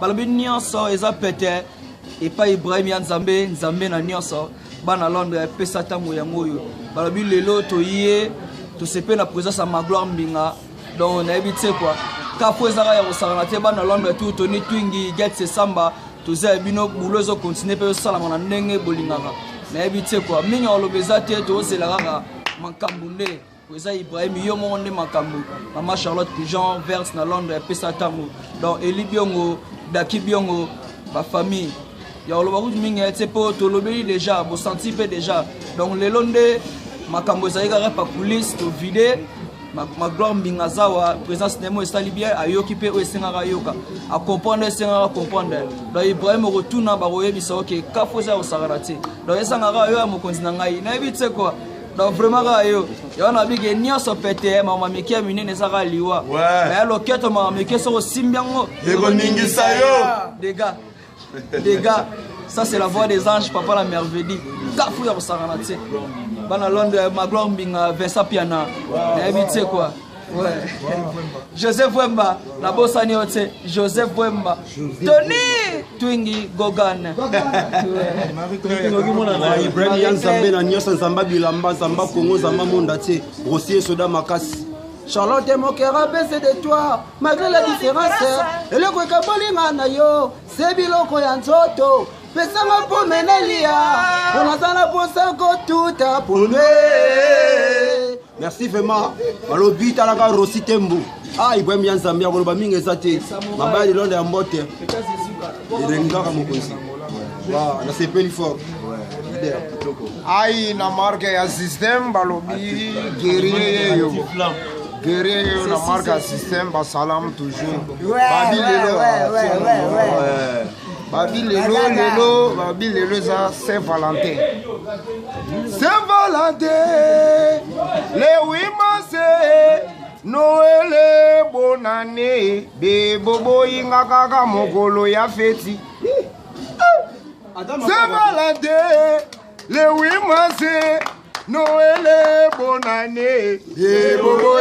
Balobi nyonso eza pete epai Ibrahim ya Nzambe, Nzambe na nyonso. Bana Londres epesa ntango yango oyo. Balobi lelo toye tosepe na présence ya Magloire Mbinga. Donc nayebi tse quoi. Kafo ezaka ya kosakana te bana Londres tout Tony Twingi, Gets Samba, toza ya bino boulot ezo continuer pe ezosalama na ndenge bolingaka. Nayebi tse quoi. Mingi ya koloba eza te tozela kaka makambo nde. Eza Ibrahim yo moko nde makambo. Mama Charlotte Pigeon Verse na Londres epesa ntango. Donc Eli Biongo, Daki Biongo, ba famille. Ya koloba kutu mingi ya tse po tolobeli déjà, bosanti pe déjà. Donc lelo nde makambo ezali kaka pa coulisse to vide Magloire Mbinga Zawa présence na ye esali bien ayoki pe oyo esengaka ayoka a comprendre esengaka comprendre. Donc Ibrahim okotuna bakoyebisa oke kafo eza kosakana te. Donc esangaka yo ya mokonzi na ngai nayebi tse quoi. Donc vraiment kaka yo yango na bike nyonso pete mama mike ya minene eza kaka liwa ya loketo mama mike soki osimbi yango ekoningisa yo dega dega. Ça c'est la voix des anges, papa la merveille kafu ya kosakana te bana Londres Magloire Mbinga Vincent Piana nayebi te quoi. Ouais. Joseph Wemba, nabosani yo te. Joseph Wemba. Tony Twingi Gogan. Ibrahim ya Nzambe na nyonso, Nzamba bilamba, Nzamba Congo, Nzamba monda te. Rossier soda makasi. Charlotte, mon cœur a baissé de toi, malgré la différence. Eloko ekabolinga na yo, se biloko ya nzoto. Pesanga pome nalia, mpo naza na posa kotuta ponde. Merci vraiment. Balobi talaka Rossi Tembo. Ah Ibrahim ya Nzambe ya koloba mingi eza te. Mabaya lilonda ya mbote. Elengi kaka mokonzi. Wa nasepeli fort. Leader. Ai na marque ya système balobi guerrier yeyo. Guerrier yeyo na marque ya système basalam toujours. Babi lelo. Babi lelo lelo babi lelo eza Saint Valentin. Saint Valentin le 8 mars Noël bonne année bebo boyinga kaka mokolo ya feti. Saint Valentin le 8 mars Noël bonne année bebo.